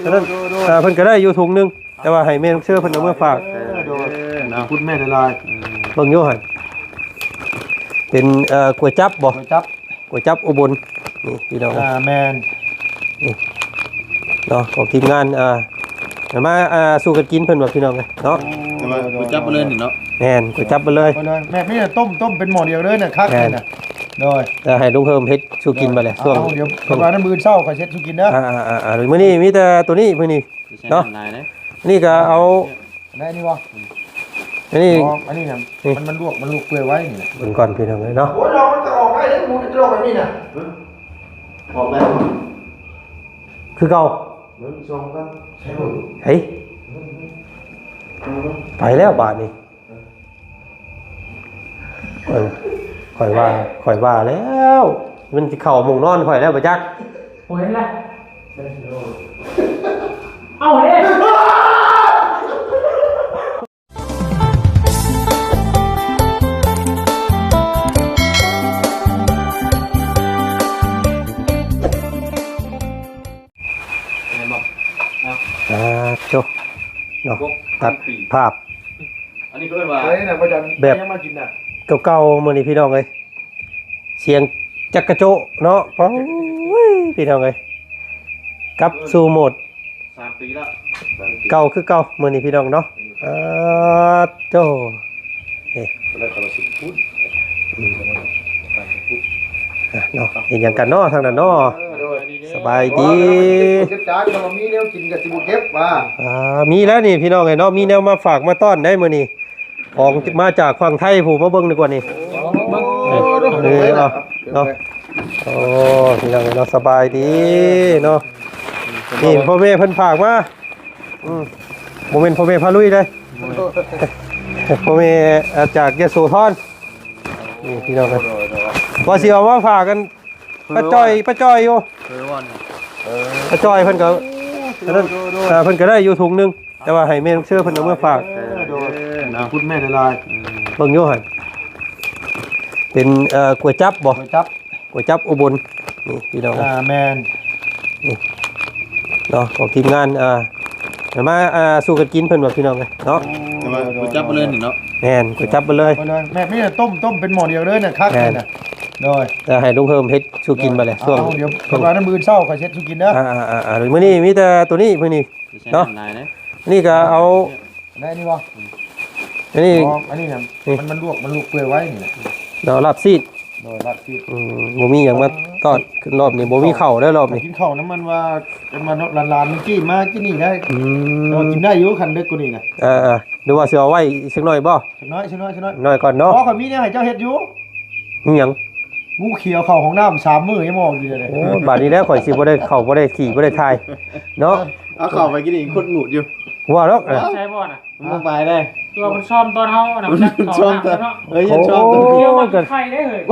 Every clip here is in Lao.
ອັນນັ້ນ ໂດຍ ໂດຍ ອ່າ ເພິ່ນກໍໄດ້ຢູ່ຖົງໜຶ່ງ ແຕ່ວ່າໃຫ້ແມ່ນ້ອງເຊືອເພິ່ນເອົາມາຝາກ ເອີ ໂດຍ ເນາະ ຄຸນແມ່ຫຼາຍໆ ອືມ ເບິ່ງຢູ່ຫັ້ນ ເປັນ ເອີ ກວຍຈັບບໍ່? ກວຍຈັບ ກວຍຈັບອຸບົນ ນີ້ພີ່ນ້ອງ ອ່າ ແມ່ນ ນີ້ເນາະ ຂອງທີມງານ ອ່າ ມາ ອ່າ ສູ່ກັນກິນເພິ່ນວ່າພີ່ນ້ອງເອີຍເນາະ ແຕ່ວ່າກວຍຈັບມາເລີຍນີ້ເນາະ ແມ່ນ ກວຍຈັບມາເລີຍ ມາເລີຍ ແມ່ນ ມີແຕ່ຕົ້ມ ຕົ້ມເປັນໝໍ້ດຽວເລີຍນະ ຄັກ ແມ່ນ ນີ້ນະ ໂດຍ ຈະໃຫ້ລຸງເຮີມເຮັດສູ່ກິນ ໂດຍ ບາດນີ້ ຊ່ວງ ອ່າ ດຽວ ເພິ່ນວ່າມື້ເຊົ້າຂ້ອຍເຮັດສູ່ກິນເດີ ອ່າໆໆ ມື້ນີ້ມີແຕ່ໂຕນີ້ ມື້ນີ້ ເນາະ ອັນນີ້ກໍເອົາ ໄດ້ນີ້ບໍ່? ອັນນີ້ ອໍ ອັນນີ້ນະ ນີ້ ມັນ ມັນລວກ ມັນລວກເປື່ອຍໄວນີ້ນະ ເບິ່ງກ່ອນພີ່ນ້ອງເອີຍເນາະ ໂອ້ຍ ລອງມັນກໍອອກໄດ້ເດ້ ມັນຈະລອກແບບນີ້ນະ ອອກໄດ້ບໍ່? ຄືເກົ່າ ເບິ່ງ ສ່ອງກັນ ໃສ່ເບິ່ງ ເຮີ້ຍ ເບິ່ງ ເບິ່ງ ໄປແລ້ວບາດນີ້ ເອີ ຂ້ອຍວ່າ ຂ້ອຍວ່າແລ້ວ ມັນຊິເຂົ້າໝ່ອງນອນຂ້ອຍແລ້ວບໍ່ຈັກ ບໍ່ເຫັນລະ ເອົາເດ້ ແມ່ນບໍ່? ອ່າ ໂຕ ເນາະ ຕັດພາບ ອັນນີ້ເອີ້ນວ່າ ໄປນະ ບໍ່ຈັກ ແບບ ຍັງມາກິນນະ ເກົ່າໆ ມື້ນີ້ພີ່ນ້ອງເອີຍ ສຽງຈັກກະໂຈະເນາະ ໂອ້ຍ ພີ່ນ້ອງເອີຍ ກັບສູ່ໂໝດ ສາມປີລະ ເກົ່າຄືເກົ່າ ມື້ນີ້ພີ່ນ້ອງເນາະ ອືມ ອ່າ ໂຕ ນີ້ ອືມ ອ່ະ ເນາະ ເຮັດຫຍັງກັນເນາະ ທາງນັ້ນເນາະ ເອີ ໂດຍ ສະບາຍດີ ເກັບຈານ ຖ້າວ່າມີແນວກິນກໍຊິບໍ່ເກັບວ່າ ອ່າ ມີແລ້ວນີ້ ພີ່ນ້ອງເອີຍເນາະ ມີແນວມາຝາກມາຕ້ອນໄດ໋ມື້ນີ້ ຂອງມາຈາກຝັ່ງໄທພຸ້ນ ມາເບິ່ງດີກວ່ານີ້ ເອີ ເນາະ ເນາະ ໂອ້ ພີ່ນ້ອງເນາະ ສະບາຍດີເນາະ ນີ້ພໍ່ແມ່ເພິ່ນຝາກມາ ອືມ ບໍ່ແມ່ນພໍ່ແມ່ພາລຸຍເດ້ ພໍ່ແມ່ ອ່າ ຈາກຍະໂສທອນ ນີ້ພີ່ນ້ອງເອີຍ ວ່າຊິເອົາມາຝາກກັນ ປ້າຈ້ອຍ ປ້າຈ້ອຍຢູ່ ເອີ ປ້າຈ້ອຍເພິ່ນກໍ ອັນນັ້ນ ອ່າ ເພິ່ນກໍໄດ້ຢູ່ຖົງໜຶ່ງ ແຕ່ວ່າໃຫ້ແມ່ນ້ອງເຊືອເພິ່ນເອົາມາຝາກ ເອີ ໂດຍ ເນາະ ຄຸນແມ່ຫຼາຍໆ ເບິ່ງຢູ່ຫັ້ນ ເປັນ ເອີ ກວຍຈັບບໍ່? ກວຍຈັບ ກວຍຈັບອຸບົນ ນີ້ພີ່ນ້ອງ ອ່າ ແມ່ນ ນີ້ເນາະ ຂອງທີມງານ ອ່າ ມາ ອ່າ ສູ່ກັນກິນເພິ່ນວ່າພີ່ນ້ອງເອີຍເນາະ ແຕ່ວ່າກວຍຈັບມາເລີຍນີ້ເນາະ ແມ່ນ ກວຍຈັບມາເລີຍ ມາເລີຍ ແມ່ນ ມີແຕ່ຕົ້ມ ຕົ້ມເປັນໝໍ້ດຽວເລີຍນະ ຄັກ ແມ່ນ ນີ້ນະ ໂດຍ ຈະໃຫ້ລຸງເຮີມເຮັດສູ່ກິນບາດນີ້ ອ່າ ຊ່ວງ ດຽວ ເພິ່ນວ່າມື້ເຊົ້າຂ້ອຍເຮັດສູ່ກິນເດີ ອ່າໆໆ ມື້ນີ້ມີແຕ່ໂຕນີ້ ມື້ນີ້ເນາະ ນີ້ກໍເອົາ ໄດ້ນີ້ບໍ່? ອັນນີ້ ອໍ ອັນນີ້ນະ ນີ້ ມັນ ມັນລວກ ມັນລວກເປື່ອຍໄວນີ້ນະ ເນາະ ລາບຊີ້ນ ໂດຍ ລາບຊີ້ນ ອືມ ບໍ່ມີຫຍັງມາຕ້ອນ ລອບນີ້ບໍ່ມີເຂົ້າເດີ ລອບນີ້ ກິນເຂົ້ານຳມັນວ່າ ກັນວ່າເນາະ ຫຼານໆ ມື້ກີ້ມາກິນນີ້ໄດ້ ອືມ ແຕ່ວ່າກິນໄດ້ຢູ່ ຄັນເດິກກວ່ານີ້ນະ ເອີໆ ຫຼືວ່າຊິເອົາໄວ້ອີກສັກໜ້ອຍບໍ່? ສັກໜ້ອຍ ສັກໜ້ອຍ ສັກໜ້ອຍ ໜ້ອຍກ່ອນເນາະ ພໍຂ້ອຍມີແນວໃຫ້ເຈົ້າເຮັດຢູ່ ມີຫຍັງ? ງູຂຽວເຂົ້າຫ້ອງນ້ຳສາມມື້ຍັງບໍ່ອອກຢູ່ເດ. ໂອ້ຍ ບາດນີ້ແລ້ວ ຂ້ອຍຊິບໍ່ໄດ້ເຂົ້າ ບໍ່ໄດ້ຂີ່ ບໍ່ໄດ້ຖ່າຍເນາະ. ເອີ ເອົາເຂົ້າໄປກິນອີກຄົນຫງຸດຢູ່. ວ່າດອກ ເອີ ໃຊ່ບໍ່ນະ? ມັນບໍ່ໄປເດ້. ຄືວ່າມັນຊ້ອມຕອນເຮົານະ ມັນຊ້ອມຕອນ ເອີ ຍັງຊ້ອມຕອນ ໂອ້ຍ ເຂົ້ານ້ຳ ມັນໄຂ່ເດ້ເຮີ້ຍ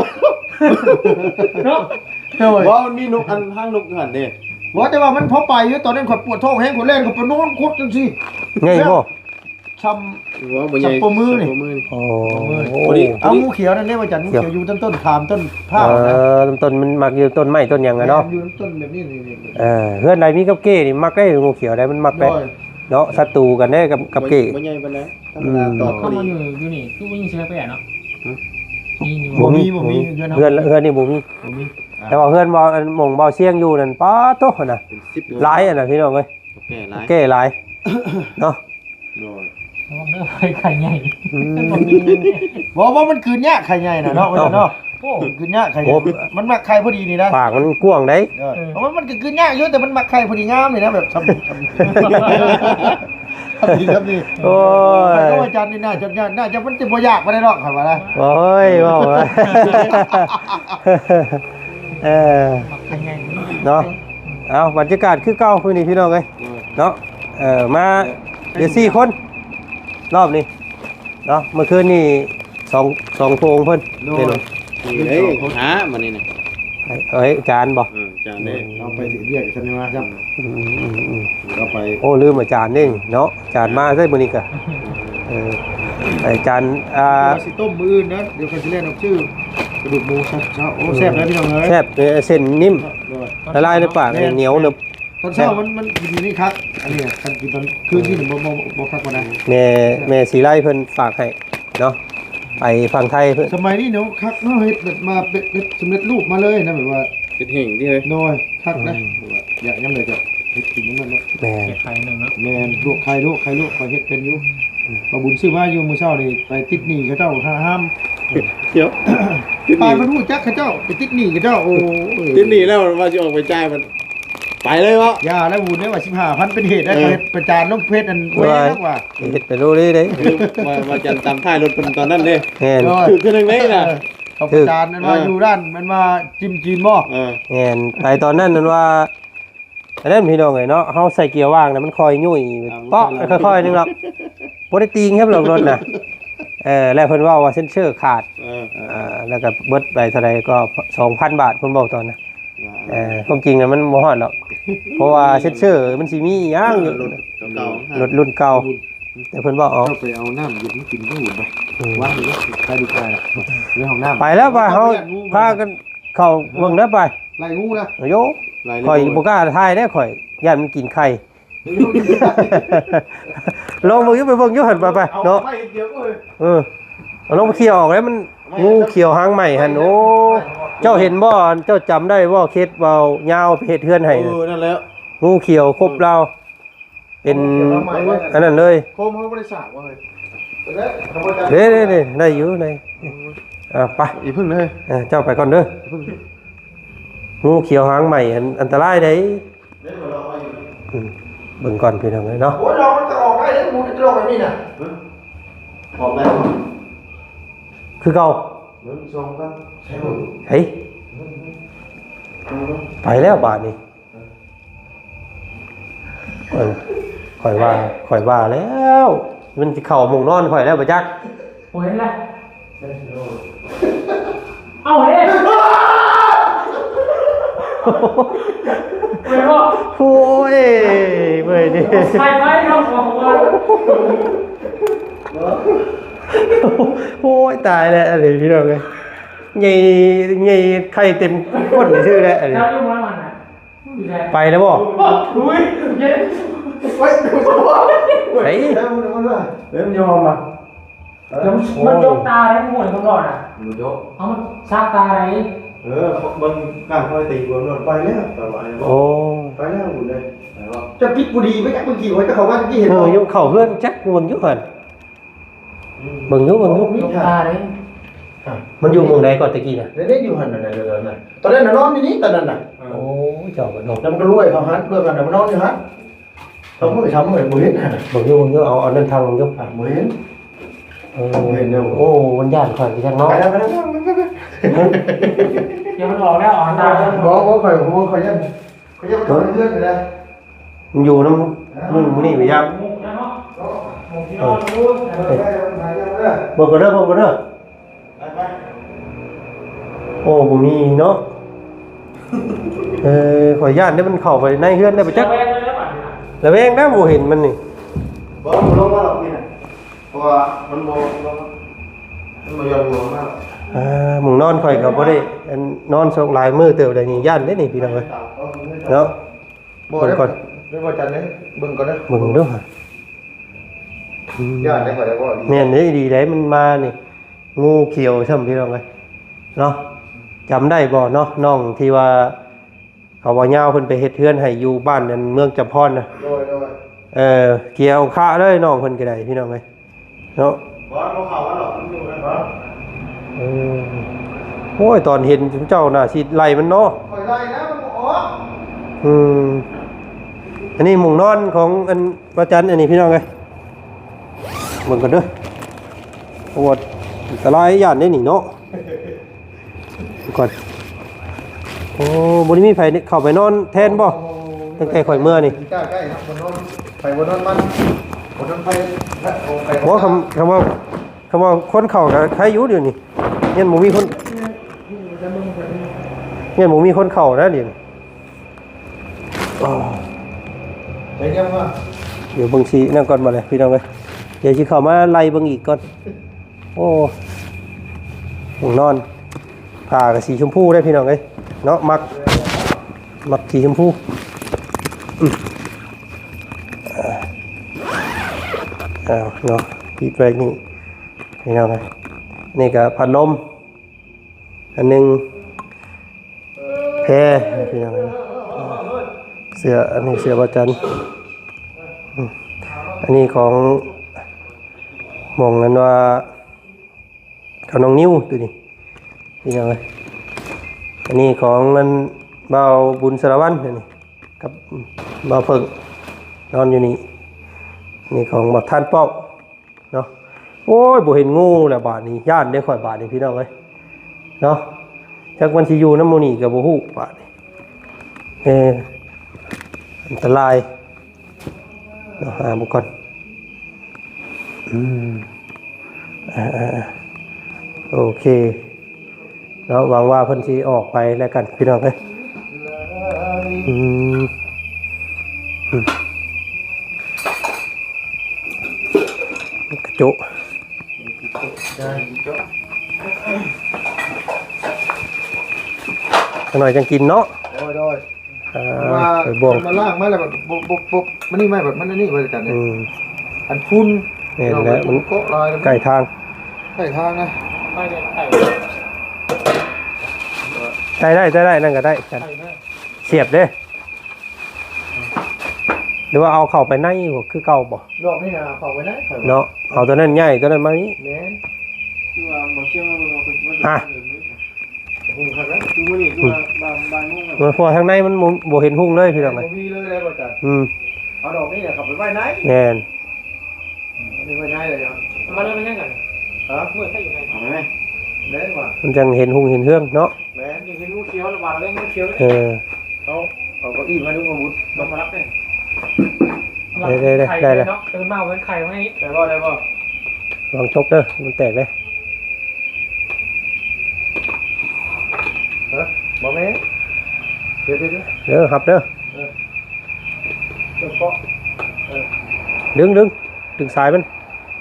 ເນາະ. ເອີ ບໍ່ ມັນມີນົກ ອັນຫາງນົກຢູ່ຫັ້ນເດ້. ບໍ່ ແຕ່ວ່າມັນພໍໄປຢູ່ ຕອນນັ້ນຂ້ອຍປວດທ້ອງແຮງ ຂ້ອຍແລ່ນເຂົ້າໄປນອນຄົດຈັ່ງຊີ້. ໃຫຍ່ບໍ່? ຊ່ຳ ບໍ່ ບໍ່ໃຫຍ່ ຊ່ຳໂປ້ມືນີ້ ຊ່ຳໂປ້ມືນີ້. ໂອ້ ພໍດີ ເອົາ ງູຂຽວນັ້ນເດ້ ວ່າຈັນ ງູຂຽວຢູ່ຕົ້ນ ຕົ້ນຂາມ ຕົ້ນພ້າວນະ. ເອີ ຕົ້ນມັນມັກຢູ່ຕົ້ນໄມ້ຕົ້ນຫຍັງອະເນາະ. ແມ່ນ ຢູ່ຕົ້ນແບບນີ້ນີ້. ເອີ ເຮືອນໃດມີກັບເກ້ນີ້ມັກໄດ໋ ງູຂຽວໄດ໋ ມັນມັກໄດ໋ເນາະ. ສັດຕູກັນເດ້ກັບ ກັບເກ້ ບໍ່ໃຫຍ່ປານໃດ ທຳມະດາ ອືມ ຕອກ ເຮົາມາຢູ່ ຢູ່ນີ້ຄືບໍ່ຍິນສຽງແປເນາະ. ຫຶ? ມີຢູ່ ບໍ່ມີ ບໍ່ມີ ບໍ່ມີ ເຮືອນເຮົາ ເຮືອນ ເຮືອນນີ້ບໍ່ມີ ບໍ່ມີ. ອ່າ ແຕ່ວ່າເຮືອນບ່າວ ອັນໝ່ອງບ່າວຊຽງຢູ່ນັ້ນ ປາໂຕນະ ເປັນສິບ ຫຼາຍອັນນະ ພີ່ນ້ອງເອີຍ. ແກ່ຫຼາຍ ແກ່ຫຼາຍເນາະ. ໂດຍ ລະວັງເດີ ໄຂ່ໃຫຍ່. ອືມ ບໍ່ ບໍ່ ມັນກືນຍາກໄຂ່ໃຫຍ່ນະເນາະ ເນາະ ວ່າເນາະ. ໂອ້ ມັນກືນຍາກໄຂ່ໃຫຍ່. ໂອ້ ມັນມັກໄຂ່ພໍດີນີ້ນະ ປາກມັນກວ້າງໃດ໋. ເອີ ເອີ ເພາະວ່າມັນກໍກືນຍາກຢູ່ ແຕ່ມັນມັກໄຂ່ພໍດີງາມນີ້ນະ ແບບຊ່ຳ ຊ່ຳ ຊ່ຳນີ້ ຊ່ຳນີ້. ໂອ້ຍ ຂ້ອຍກັບອາຈານນີ້ໜ້າຈະ ໜ້າຈະ ມັນຈະບໍ່ຍາກປານໃດດອກ ຂ້ອຍວ່ານະ. ໂອ້ຍ ເວົ້າ ເອີ ມັກໄຂ່ໃຫຍ່ເນາະ. ເອົາ ບັນຍາກາດຄືເກົ່າມື້ນີ້ ພີ່ນ້ອງເອີຍ ເນາະ. ເອີ ມາ ເອີ ເດສີ່ຄົນ ລອບນີ້ເນາະ. ເມື່ອຄືນນີ້ສອງ ສອງພະອົງເພິ່ນ. ໂດຍ ເປັນ ນີ້ເດ້ ຫາມານີ້ນະ. ເອີຍ ອາຈານບໍ່? ເອີ ອາຈານເດ້ ເອົາໄປເຮັດວຽກຊັ້ນວ່າຊັ້ນ. ອືມໆໆ ເອົາໄປ. ໂອ້ ລືມອາຈານເດ້ເນາະ ອາຈານມາໃສ່ມື້ນີ້ກະ. ເອີ ອາຈານ ອ່າ ຊິຕົ້ມມື້ອື່ນນະ ດຽວຂ້ອຍຊິແລ່ນອອກຊື້ກະດູກໝູເຊົ້າ. ໂອ້ ອືມ ແຊບເດ້ພີ່ນ້ອງເອີຍ ແຊບເດ້ ເສັ້ນນິ້ມ ໂດຍ ລະລາຍໃນປາກ. ແມ່ນ ໜຽວເນີບ. ຕອນເຊົ້າມັນ ມັນກິນຢູ່ນີ້ຄັກ ອັນນີ້ຄັນກິນຕອນຄືນນີ້ບໍ່ ບໍ່ ບໍ່ຄັກປານໃດ. ແມ່ ແມ່ສີໄລເພິ່ນຝາກໃຫ້ເນາະ ໄປຝັ່ງໄທເພິ່ນ. ສະໄໝນີ້ເນາະ ຄັກເນາະ ເຮັດແບບມາເປັນ ເປັນສຳເລັດຮູບມາເລີຍນະ ແບບວ່າເຮັດແຫ້ງຕິເຮີ້ຍ. ໂດຍ ຄັກນະ ອືມ ແບບວ່າຢາກຍາມໃດກໍເຮັດກິນນຳນັ້ນເນາະ. ແມ່ນ ແກະໄຂ່ໜຶ່ງເນາະ. ແມ່ນ ລວກໄຂ່ ລວກໄຂ່ ລວກ ຂ້ອຍເຮັດເປັນຢູ່. ອືມ ປ້າບຸນຊື້ມາຢູ່ມື້ເຊົ້ານີ້ ໄປຕິດໜີ້ເຂົາເຈົ້າຫ້າມ. ດຽວ ປານມັນຮູ້ຈັກເຂົາເຈົ້າ ໄປຕິດໜີ້ເຂົາເຈົ້າ. ໂອ້ຍ ຕິດໜີ້ແລ້ວວ່າຊິອອກໄປຈ່າຍ ມັນ ໄປເລີຍເນາະ. ຢ່າແລ້ວບຸນເດ້ ວ່າສິບຫ້າພັນເປັນເຫດໄດ້ ເອີ ເຂົາເຮັດປະຈານລົງເຟສອັນເວ ເອີ ແລ້ວວ່າ ເຮັດໄປໂລດເດ້. ຄືວ່າ ວ່າຈັນຕາມທ້າຍລົດເພິ່ນຕອນນັ້ນເດ້. ແມ່ນ ຖືກເທື່ອໜຶ່ງເດ້ນະ. ເອີ ເຂົາປະຈານ ເອີ ອັນວ່າຢູ່ດ້ານ ແມ່ນວ່າຈິມຈີນບໍ່? ເອີ ແມ່ນ ໄປຕອນນັ້ນນັ້ນວ່າ ອັນນັ້ນພີ່ນ້ອງເອີຍເນາະ ເຮົາໃສ່ເກຍວ່າງນະ ມັນຄ່ອຍຫຍຸ້ຍ ອ່າ ເປາະ ມັນຄ່ອຍ ຄ່ອຍໆໜຶ່ງດອກ ບໍ່ໄດ້ຕີງແຮບດອກລົດນະ. ເອີ ແລ້ວເພິ່ນເວົ້າວ່າເຊັນເຊີຂາດ ເອີ ເອີ ແລ້ວກໍເບິດໄປເທົ່າໃດກໍສອງພັນບາດ ເພິ່ນເວົ້າຕອນນະ. ເອີ ຄວາມຈິງນະມັນບໍ່ຮອດດອກ ເພາະວ່າເຊັນເຊີມັນຊິມີຫຍັງຢູ່ ເອີ ລົດເກົ່າໆ ລົດລຸ້ນເກົ່າ ແຕ່ເພິ່ນເວົ້າເອົາ ເຈົ້າໄປເອົານ້ຳເຢັນມາກິນກໍຫຸ່ນໄປ ອືມ ວາງຢູ່ໃນໃຕ້ລູກຊາຍ ໃນຫ້ອງນ້ຳ ໄປແລ້ວວ່າເຮົາ ພາກັນເຂົ້າເບິ່ງເດີໄປ ໄລ່ງູນະ ໂຢ ຂ້ອຍບໍ່ກ້າຖ່າຍເດ້ ຂ້ອຍຢ້ານມັນກິນໄຂ່. ລອງເບິ່ງຢູ່ ໄປເບິ່ງຢູ່ຫັ້ນ ໄປໆ ເນາະ ເອີ ເອົາລອງໄປເຄ່ຍອອກແລ້ວ ມັນງູຂຽວຫາງໄໝຫັ້ນ. ໂອ້ ເຈົ້າເຫັນບໍ່ ເຈົ້າຈຳໄດ້ບໍ່ ເຂດເວົ້າຍາວໄປເຮັດເຮືອນໃຫ້ ເອີ ນັ້ນແຫຼະ ງູຂຽວຄົບລາວ ເປັນ ເອີ ອັນນັ້ນເລີຍ ໂຄມເຮົາບໍ່ໄດ້ສາກວ່າເຮີ້ຍ. ເດ້ໆໆ ໄດ້ຢູ່ ໄດ້ ອືມ ອ່າ ໄປ ອີ່ເພິ່ງເດີ ເອີ ເຈົ້າໄປກ່ອນເດີ ງູຂຽວຫາງໄໝ ອັນ ອັນຕະລາຍເດ້. ອືມ ເບິ່ງກ່ອນພີ່ນ້ອງເອີຍເນາະ. ໂອ້ຍ ດອກມັນຈະອອກໄດ້ເດ້ ໝູຈະອອກແບບນີ້ນະ ອອກໄດ້ບໍ່? ຄືເກົ່າ ເບິ່ງສອງພັນ ໃຊ່ບໍ່? ເຮີ້ຍ ເບິ່ງ ເບິ່ງ ໄປແລ້ວບາດນີ້. ເອີ ຂ້ອຍວ່າ ຂ້ອຍວ່າແລ້ວ ມັນຊິເຂົ້າໝ່ອງນອນຂ້ອຍແລ້ວບໍ່ຈັກ. ບໍ່ເຫັນລະ ເອົ້າເດ້ ເມື່ອຍບໍ່? ໂອ້ຍ ເມື່ອຍເດ້ ສາຍໄຟເນາະ ໂອ້ຍ ຕາຍແລ້ວ ອັນນີ້ພີ່ນ້ອງເອີຍ ໃຫຍ່ ໃຫຍ່ໄຂ່ເຕັມກົ້ນຊື່ແຫຼະ ອັນນີ້ ໄປແລ້ວບໍ່? ອຸ້ຍ ເຢັນ ເຮີ້ຍ ເຮີ້ຍ ເຮີ້ຍ ມັນຢອມອະ ມັນຈົກຕາໄດ້ ມັນຫົວຄົນນອນນະ ມັນຈົກ ເອົາ ມັນຊາກຕາໄດ້. ເອີ ເບິ່ງກ້າງຄອຍຕີບວມໂລດ ໄປແລ້ວ ໄປແລ້ວ ໂອ້ ໄປແລ້ວ ໄປແລ້ວ ໄປແລ້ວ ຈະປິດບໍ່ດີໄປຈັກ ເມື່ອກີ້ວ່າຈະເຂົ້າມາ ຕະກີ້ເຫັນ ເອີ ບໍ່? ຍັງເຂົ້າເຮືອນຈັກບໍ່ຢູ່ຫັ້ນ ອືມ ເບິ່ງຢູ່ ເບິ່ງຢູ່ ມີຕາເດ້ ມັນຢູ່ໝ່ອງໃດກ່ອນຕະກີ້ນະ? ເດ້ ຢູ່ຫັ້ນນະ ຕອນນັ້ນນະ ຕອນນັ້ນນະນອນຢູ່ນີ້ ຕອນນັ້ນນະ ໂອ້ຍ ເຈົ້າກໍເນາະ ແລ້ວມັນກໍລວຍເຂົ້າຫັ້ນ ລວຍເຂົ້າຫັ້ນ ມັນນອນຢູ່ຫັ້ນ ສອງມື້ສາມມື້ບໍ່ເຫັນຫັ້ນ ເບິ່ງຢູ່ ເບິ່ງຢູ່ ເອົາ ເອົານັ້ນທາງເບິ່ງຢູ່ ອ່າ ບໍ່ເຫັນ ເອີ ບໍ່ເຫັນແລ້ວ ໂອ້ ມັນຢ້ານຂ້ອຍຄືກັນເນາະ ໄປແລ້ວ ໄປແລ້ວ ໄປແລ້ວ ດຽວມັນອອກແລ້ວ ອອກທາງ ບໍ່ ບໍ່ ຂ້ອຍ ບໍ່ ຂ້ອຍຢ້ານ ຂ້ອຍຢ້ານມັນເຂົ້າເຮືອນໄປແລ້ວ. ມັນຢູ່ນຳໝູ່ມື້ນີ້ໄປຢາມ ເອີ ເບິ່ງກ່ອນເດີ ເບິ່ງກ່ອນເດີ ໂອ້ ບໍ່ມີເນາະ ເອີ ຂ້ອຍຢ້ານເດ້ ມັນເຂົ້າໄປໃນເຮືອນໄດ້ໄປຈັກ ລະແວງແລ້ວ ບໍ່ເຫັນມັນນີ້ ບໍ່ ບໍ່ລົງມາດອກນີ້ນະ ເພາະວ່າມັນບໍ່ ມັນບໍ່ຍອມລົງມາ ອ່າ ໝ່ອງນອນຂ້ອຍກໍບໍ່ໄດ້ ອັນ ນອນສອງຫຼາຍມື້ເຕີບແລ້ວນີ້ ຢ້ານເດ້ນີ້ ພີ່ນ້ອງເອີຍ ເນາະ. ບໍ່ ເບິ່ງກ່ອນ ໄດ້ບໍ່ຈັນເດ້ ເບິ່ງກ່ອນເດີ ເບິ່ງເດີ ອືມ ຢ້ານໄດ້ ຂ້ອຍໄດ້ບໍ່ດີ ແມ່ນເດ້ ດີໄດ໋ ມັນມານີ້ ງູຂຽວຊ້ຳ ພີ່ນ້ອງເອີຍ ເນາະ ຈຳໄດ້ບໍ່ເນາະ ນ້ອງທີ່ວ່າເຂົາເວົ້າຍາວ ເພິ່ນໄປເຮັດເຮືອນໃຫ້ຢູ່ບ້ານ ອັນ ເມືອງຈຳພອນນະ ໂດຍ ໂດຍ ເອີ ຂຽວຂະເລີຍ ນ້ອງເພິ່ນກໍໄດ້ ພີ່ນ້ອງເອີຍ. ເນາະ ບໍ່ ບໍ່ເຂົ້າມາດອກ ມັນຢູ່ນະ ເອີ ໂອ້ຍ ຕອນເຫັນເຈົ້າໜ້າຊິໄລ່ມັນເນາະ ຂ້ອຍໄລ່ແລ້ວ ມັນບໍ່ອອກ ອືມ ອັນນີ້ໝ່ອງນອນຂອງອັນ ປະຈັນ ອັນນີ້ ພີ່ນ້ອງເອີຍ ເບິ່ງກ່ອນເດີ ໂອ້ ອັນຕະລາຍ ຢ້ານເດ້ນີ້ເນາະ. ກ່ອນ ໂອ້ ບໍ່ໄດ້ມີໃຜເຂົ້າໄປນອນແທນບໍ່? ຕັ້ງແຕ່ຂ້ອຍເມືອນີ້ ໃກ້ໆ ເນາະ ບໍ່ນອນ ໃຜບໍ່ນອນມັນ ບໍ່ນອນໃຜ ແລະ ບໍ່ ຄຳ ຄຳວ່າ ຄຳວ່າຄົນເຂົ້າກໍໃຄຢູ່ດຽວນີ້ ຍັງບໍ່ມີຄົນ ຍັງບໍ່ມີຄົນເຂົ້ານະດຽວນີ້. ໄປຍັງວ່າ ດຽວເບິ່ງຊິນັ້ນກ່ອນ ບາດນີ້ພີ່ນ້ອງເອີຍ ດຽວຊິເຂົ້າມາໄລ່ເບິ່ງອີກກ່ອນ. ໂອ້ ຫ້ອງນອນ ຜ້າກໍສີຊົມພູເດ້ພີ່ນ້ອງເອີຍເນາະ ມັກ ມັກສີຊົມພູ. ອ້າວເນາະ ປິດໄວ້ນີ້ ພີ່ນ້ອງເອີຍ. ນີ້ກໍພັດລົມອັນໜຶ່ງ ແພ ພີ່ນ້ອງເອີຍ. ເສື້ອ ອັນນີ້ເສື້ອພະຈັນ ອືມ ອັນນີ້ຂອງໝ່ອງນັ້ນວ່າ ຂອງນ້ອງນິວ ໂຕນີ້ ພີ່ນ້ອງເອີຍ. ອັນນີ້ຂອງອັນບ່າວບຸນສາລະວັນ ອັນນີ້ກັບບ່າວເຜິ້ງ ນອນຢູ່ນີ້. ນີ້ຂອງບັກທ່ານປ້ອງເນາະ. ໂອ້ຍ ບໍ່ເຫັນງູແລ້ວບາດນີ້ ຢ້ານເດ້ຂ້ອຍບາດນີ້ ພີ່ນ້ອງເອີຍເນາະ. ຈັກມັນຊິຢູ່ນຳໝູ່ນີ້ກໍບໍ່ຮູ້ບາດນີ້ ເອີ ອັນຕະລາຍເນາະ. ຫາເບິ່ງກ່ອນ ອືມ ອ່າໆໆ ໂອເຄເນາະ. ຫວັງວ່າເພິ່ນຊິອອກໄປແລ້ວກັນ ພີ່ນ້ອງເອີຍ. ອືມ ອືມ ກະໂຈະ ຈັກໜ່ອຍຈັ່ງກິນເນາະ. ໂດຍ ໂດຍ. ອ່າ ວ່າ ໄປບ່ວງ ເພິ່ນມາລ້າງມາແລ້ວ ແບບ ບົບ ບົບ ບົບ ມັນນີ້ໄມ້ ແບບ ມັນອັນນີ້ ວ່າຈັງຊັ້ນເດ້. ອືມ ອັນຝຸ່ນ ແມ່ນແຫຼະ ມັນເກາະຫຼາຍ ໃກ້ທາງ ໃກ້ທາງນະ. ໄດ້ ໄດ້ ໄດ້ ນັ້ນກໍໄດ້ ໄດ້ນະ ສຽບເດ້. ຫຼືວ່າເອົາເຂົ້າໄປໃນຄືເກົ່າບໍ່? ດອກນີ້ນະ ເອົາເຂົ້າໄປໃນ ເນາະ. ເອົາຕົວນັ້ນໃຫຍ່ ຕົວນັ້ນມານີ້. ແມ່ນ ຄືວ່າບໍ່ເຊື່ອ ມາເບິ່ງວ່າເພິ່ນຊິມາ ອ່ະ ເດີນມື້ ຫຸ່ງຄັກນະ ຄືມື້ນີ້ຄືວ່າ ອືມ ບ່າຍ ບ່າຍໂມງແລ້ວ ເພາະວ່າທາງໃນມັນບໍ່ ບໍ່ເຫັນຫຸ່ງເລີຍ ພີ່ນ້ອງເອີຍ. ບໍ່ມີເລີຍແລ້ວ ອາຈານ. ອືມ ເອົາດອກນີ້ນະເຂົ້າໄປໄວ້ໃນ. ແມ່ນ ອືມ ອັນນີ້ໄວ້ໃນເລີຍ. ມາເລີຍ ມັນຍັງກັນ ຮະ ເມື່ອໃຊ້ຢູ່ໃນ ເອົາໄວ້ໃນ ໄດ້ວ່າ ມັນຈັ່ງເຫັນຫຸ່ງເຫັນເຮືອງເນາະ. ແມ່ນ ຍັງເຫັນຫູຂຽວລະບາດ ເຫັນຫູຂຽວ. ເອີ ເອົາ ເອົາເກົ້າອີ້ມາດູ ອາວຸດ ມາຮັບແດ່. ໄດ້ ໄດ້ ໄດ້ ໄດ້ແລ້ວ ຕື່ນມາເຫັນໄຂ່ມາໃຫ້ ໄດ້ບໍ່ ໄດ້ບໍ່? ລອງຕົກເດີ ມັນແຕກເດ້. ຮະ ບໍ່ແມ່ນ ດຽວ ດຽວ ດຽວ ເດີ ຮັບເດີ. ເອີ ເຈົ້າເກາະ ເອີ ດຶງ ດຶງ ດຶງສາຍມັນ. ເ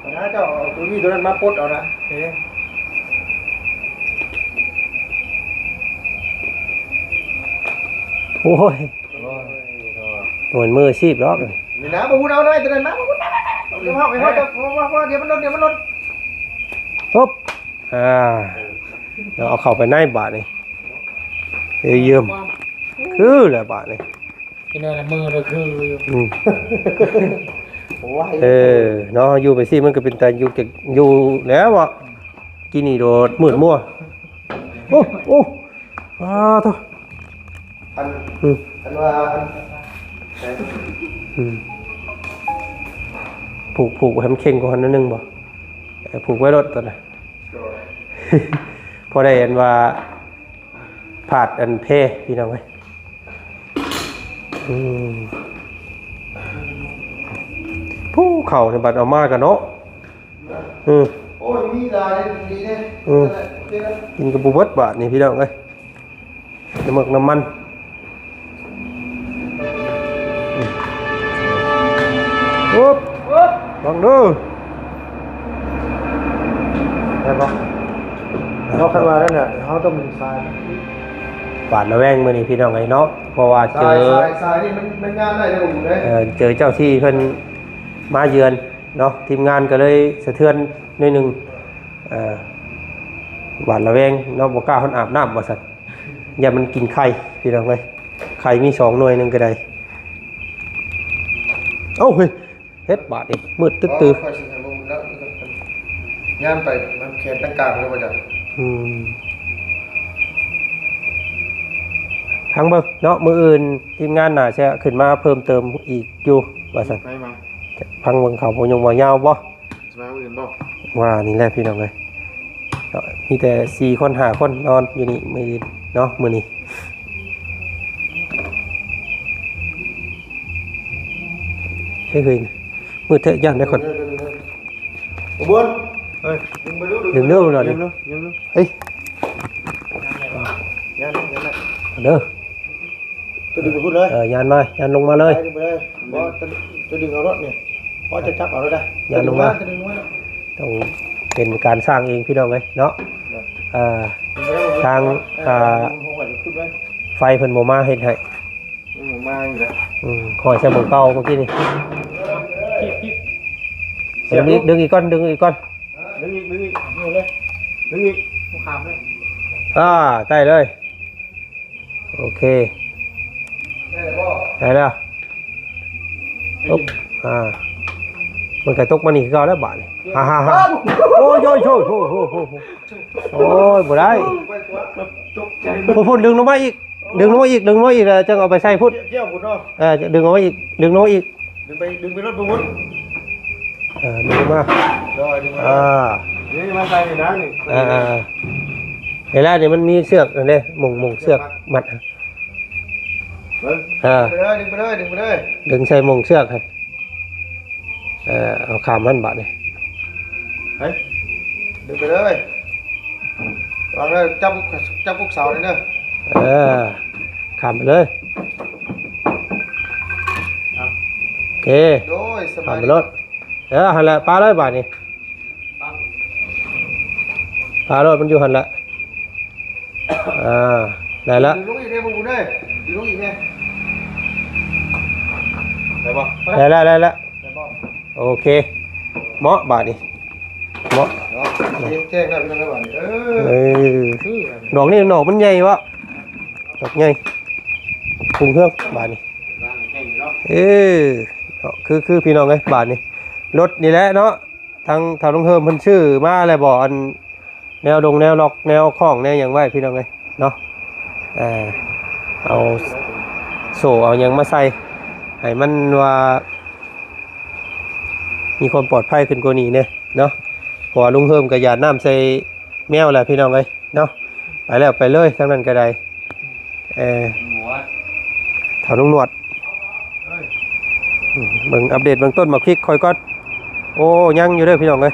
ອົານະ ເຈົ້າເອົາເກົ້າອີ້ຕົວນັ້ນມາປົດເອົານະ. ໂອເຄ ໂອ້ຍ ໂອ້ຍ ບໍ່ແມ່ນມືອາຊີບດອກ. ນີ້ນະ ບໍ່ຮູ້ ເອົາໄວ້ຕົວນັ້ນມາ ບໍ່ຮູ້ ເອົາ ເອົາ ເອົາ ດຽວມັນຫຼົ່ນ ດຽວມັນຫຼົ່ນ. ປຶບ ອ່າ ເອົາເຂົ້າໄປໃນບາດນີ້. ເອີ ຢ້ຽມ ຄືແລ້ວບາດນີ້. ເປັນແນວລະມືລະຄືຢູ່. ອືມ ໂອ້ຍ ເອີ ເນາະ ຢູ່ໄປຊີ້ມັນກໍເປັນຕາຢູ່ ຢູ່ແລ້ວເນາະ. ກີ້ນີ້ໂດດມືດມົວ. ໂອ້ ໂອ້ ອາໂທ້ ອັນ ອືມ ອັນວ່າ ອັນ ອືມ ຜູກ ຜູກໃຫ້ມັນເຄັ່ງກວ່າຫັ້ນໜ້ອຍໜຶ່ງບໍ່? ເອີ ຜູກໄວ້ໂລດຕົວນະ. ໂດຍ ພໍໄດ້ອັນວ່າ ພາດອັນແພ ພີ່ນ້ອງເອີຍ. ອືມ ພູເຂົານີ້ບັດເອົາມາກະເນາະ. ອືມ ໂອ້ຍ ມີຫຼາຍດີເດ້. ອືມ ກິນກໍບໍ່ເບິດບາດນີ້ ພີ່ນ້ອງເອີຍ ນ້ຳໝາກນ້ຳມັນ. ອືມ ໂອ້ ລອງເດີ ໄດ້ບໍ່? ເນາະ ຄັນວ່ານັ້ນນະ ເຮົາຕ້ອງມີສາຍ. ຫວາດລະແວງມື້ນີ້ພີ່ນ້ອງເອີຍເນາະ ເພາະວ່າເຈີ ສາຍ ສາຍ ສາຍນີ້ມັນ ມັນງານໄດ້ເດ້ອ ເອີ ເຈີເຈົ້າທີ່ເພິ່ນມາເຢືອນເນາະ ທີມງານກໍເລີຍສະເທືອນໜ້ອຍໜຶ່ງ. ເອີ ຫວາດລະແວງເນາະ ບໍ່ກ້າຮອດອາບນ້ຳວ່າຊັ້ນ ຢ້ານມັນກິນໄຂ່ ພີ່ນ້ອງເອີຍ. ໄຂ່ມີສອງໜ່ວຍໜຶ່ງກໍໄດ້. ເອົ້າ ເຮີ້ຍ ເຮັດບາດນີ້ ມືດຕຶດຕື້. ຂ້ອຍຊິໃຫ້ເບິ່ງແລ້ວ ຍ່າງໄປນຳແຂນຕັ້ງກາງເລີຍວ່າຈັ່ງ. ອືມ ຟັງເບິ່ງເນາະ ມື້ອື່ນທີມງານໜ້າຈະຂຶ້ນມາເພີ່ມເຕີມອີກຢູ່ວ່າຊັ້ນ. ໄປມາ ຟັງເບິ່ງເຂົາບໍ່ຍົງບໍ່ຍາວບໍ່? ຊິມາມື້ອື່ນບໍ່? ວ່ານີ້ແຫຼະພີ່ນ້ອງເອີຍ ເນາະ ມີແຕ່ສີ່ຄົນຫ້າຄົນນອນຢູ່ນີ້ມື້ອື່ນເນາະ ມື້ນີ້. ເຮີ້ຍ ມືດແທ້ ຢ້ານໄດ້ຄົນ. ໂອ້ ບຸນ ເຮີ້ຍ ດຶງໄປດູ ດຶງເດີ ດຶງເດີ ເຮີ້ຍ ຢ້ານ ຢ້ານ ເດີ. ຕົວດຶງໄປພຸ້ນເລີຍ ເອີ ຢ້ານມາ ຢ້ານລົງມາເລີຍ ໄປດຶງໄປເລີຍ. ບໍ່ ຕົວ ຕົວດຶງເອົາໂລດນີ້ ພໍຈະຈັບເອົາໂລດໄດ໋. ຢ້ານລົງມາ ຕົວດຶງມາ ຕ້ອງເປັນການສ້າງເອງພີ່ນ້ອງເອີຍເນາະ. ເອີ ທາງ ເອີ ອ່າ ໄຟເພິ່ນບໍ່ມາເຮັດໃຫ້. ອືມ ມາຢູ່ແລ້ວ ອືມ ຂ້ອຍໃສ່ໝ່ອງເກົ່າເມື່ອກີ້ນີ້ ຄີບ ຄີບ ດຶງອີກ ດຶງອີກກ່ອນ ດຶງອີກກ່ອນ ດຶງອີກ ດຶງອີກ ເອົາເລີຍ ດຶງອີກ ບໍ່ຂາມເລີຍ ອ່າ ໄດ້ເລີຍ ໂອເຄ ໄດ້ແລ້ວບໍ່ ໄດ້ແລ້ວ ຕົກ ອ່າ ມັນກໍຕົກມານີ້ຄືເກົ່າແລ້ວບາດນີ້ ເອີ ໂອ້ຍ ໂອ້ຍ ໂອ້ຍ ໂອ້ຍ ບໍ່ໄດ້ ຕກໃຈ ພຸ້ນໆ ດຶງລົງມາອີກ ດຶງລົງມາອີກ ດຶງລົງມາອີກ ແລ້ວຈັ່ງເອົາໄປໃສ່ພຸ້ນ ກ່ຽວພຸ້ນເນາະ ເອີ ດຶງອອກມາອີກ ດຶງລົງມາອີກ ດຶງໄປ ດຶງໄປລົດພຸ້ນ ເອີ ດຶງມາ ໂດຍ ດຶງມາ ອ່າ ນີ້ມາໃສ່ນີ້ນະ ນີ້ ອ່າໆ ເວລານີ້ມັນມີເຊືອກນັ້ນເດ້ ໝ່ອງ ໝ່ອງເຊືອກມັດ ເບິ່ງ ອ່າ ດຶງໄປເລີຍ ດຶງໄປເລີຍ ດຶງໄປເລີຍ ດຶງໃສ່ໝ່ອງເຊືອກຫັ້ນ ເອີ ເອົາຂ້າມມັນບາດນີ້ ເຮີ້ຍ ດຶງໄປເລີຍ ລະວັງເດີ ຈັບ ຈັບພວກເສົານີ້ເດີ ເອີ ຂ້າມໄປເລີຍ ເອົາ ໂອເຄ ໂດຍ ສະບາຍດີ ຂ້າມໄປໂລດ ເອີ ຫັ້ນແຫຼະ ປະເລີຍບາດນີ້ ປະໂລດ ມັນຢູ່ຫັ້ນແຫຼະ ອ່າ ໄດ້ລະ ດຶງລົງອີກແດ່ ບໍ່ບຸນເອີຍ ດຶງລົງອີກແດ່ ໄດ້ບໍ່ ໄດ້ລະ ໄດ້ລະ ໄດ້ບໍ່ ໂອເຄ ເໝາະບາດນີ້ ເໝາະ ເນາະ ແຈ້ງແລ້ວພີ່ນ້ອງເອີຍ ບາດນີ້ ເອີ ເອີ ຄື ດອກນີ້ ດອກມັນໃຫຍ່ວະ ດອກໃຫຍ່ ຮຸ່ງເຮືອງບາດນີ້ ເອີ ເນາະ ຄື ຄື ພີ່ນ້ອງເອີຍ ບາດນີ້ ລົດນີ້ແຫຼະເນາະ ທາງທ້າວລຸງເຮີມເພິ່ນຊື້ມາແລ້ວບໍ່ ອັນ ແນວດົງແນວລັອກແນວຄ້ອງແນວຫຍັງໄວ້ພີ່ນ້ອງເອີຍເນາະ ເອົາໂສ້ເອົາຫຍັງມາໃສ່ ໃຫ້ມັນວ່າມີຄວາມປອດໄພຂຶ້ນກວ່ານີ້ແດ່ເນາະ ເພາະວ່າລຸງເຮີມກໍຢາດນ້ຳໃສ່ແມວແລ້ວພີ່ນ້ອງເອີຍເນາະ ໄປແລ້ວໄປເລີຍ ທາງນັ້ນກໍໄດ້ ເອີ ທ້າວລຸງໜວດ ເບິ່ງອັບເດດເບື້ອງຕົ້ນໝາກພິກຂ້ອຍກ່ອນ ໂອ້ ຍັງຢູ່ເດີພີ່ນ້ອງເອີຍ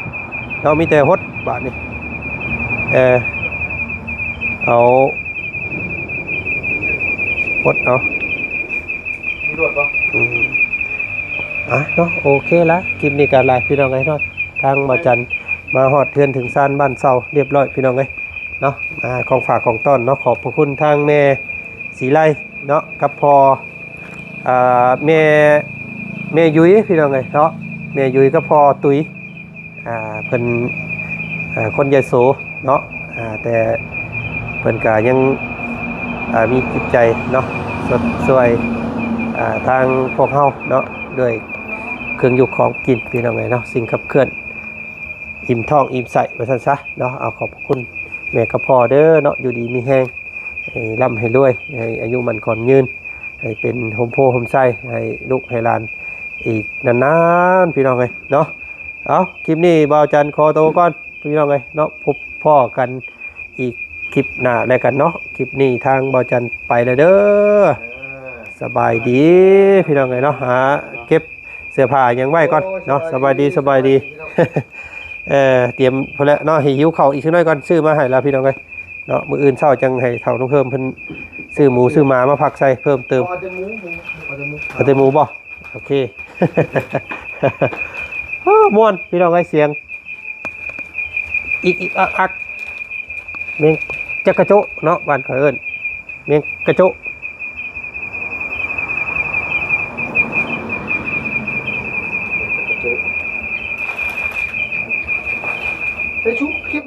ເນາະ ມີແຕ່ຫົດບາດນີ້ ເອີ ເອົາ ຫົດເອົາ ມີຫຼວດບໍ່ ອືມ ອ່ະເນາະ ໂອເຄລະ ຄລິບນີ້ກໍຫຼາຍພີ່ນ້ອງເອີຍເນາະ ທາງບ່າວຈັນມາຮອດເຮືອນເຖິງຊານບ້ານເຊົ່າຮຽບຮ້ອຍພີ່ນ້ອງເອີຍ ເນາະ ອ່າ ຂອງຝາກຂອງຕ້ອນເນາະ ຂອບພະຄຸນທາງແມ່ສີໄລເນາະ ກັບພໍ່ ອ່າ ແມ່ ແມ່ຍຸຍພີ່ນ້ອງເອີຍເນາະ ແມ່ຍຸຍກັບພໍ່ຕຸ້ຍ ອ່າ ເພິ່ນ ອ່າ ຄົນຍະໂສເນາະ ອ່າ ແຕ່ເພິ່ນກະຍັງ ອ່າ ມີຈິດໃຈເນາະ ຊົດຊ່ວຍ ອ່າ ທາງພວກເຮົາເນາະ ດ້ວຍເຄື່ອງຢູ່ຂອງກິນພີ່ນ້ອງເອີຍເນາະ ສິ່ງຂັບເຄື່ອນ ອີ່ມທ້ອງອີ່ມໄສ້ວ່າຊັ້ນຊະເນາະ ເອົາ ຂອບພະຄຸນແມ່ກັບພໍ່ເດີເນາະ ຢູ່ດີມີແຮງ ໃຫ້ລ່ຳໃຫ້ລວຍ ໃຫ້ອາຍຸໝັ້ນຂວັນຍືນ ໃຫ້ເປັນຮົ່ມໂພຮົ່ມໄຊ ໃຫ້ລູກໃຫ້ຫຼານອີກນານໆ ພີ່ນ້ອງເອີຍເນາະ ເອົາ ຄລິບນີ້ບ່າວຈັນຂໍໂຕກ່ອນ ພີ່ນ້ອງເອີຍເນາະ ພົບພໍ້ກັນອີກຄລິບໜ້າແລ້ວກັນເນາະ ຄລິບນີ້ທາງບ່າວຈັນໄປແລ້ວເດີ ເອີ ສະບາຍດີພີ່ນ້ອງເອີຍເນາະ ຫາເກັບ ເສື້ອຜ້າຫຍັງໄວ້ກ່ອນເນາະ ໂອ້ຍ ສະບາຍດີ ສະບາຍດີ ສະບາຍດີ ພີ່ນ້ອງ ເອີ ຕຽມພຸ້ນແຫຼະເນາະ ໃຫ້ຫິວເຂົ້າອີກຈັກໜ້ອຍກ່ອນ ຊື້ມາໃຫ້ລະພີ່ນ້ອງເອີຍເນາະ ມື້ອື່ນເຊົ້າຈັ່ງໃຫ້ທ້າວລຸງເຮີມເພິ່ນຊື້ໝູຊື້ໝາມາພັກໃສ່ເພີ່ມເຕີມ ເອົາແຕ່ໝູ ໝູ ເອົາແຕ່ໝູ ເອົາແຕ່ໝູບໍ່ ໂອເຄ ໂອ້ ມ່ວນພີ່ນ້ອງເອີຍ ສຽງ ອີກອີກອັກອັກ ແມງຈັກກະໂຈະເນາະ ບ້ານຂ້ອຍເອີ້ນ ແມງກະໂຈະ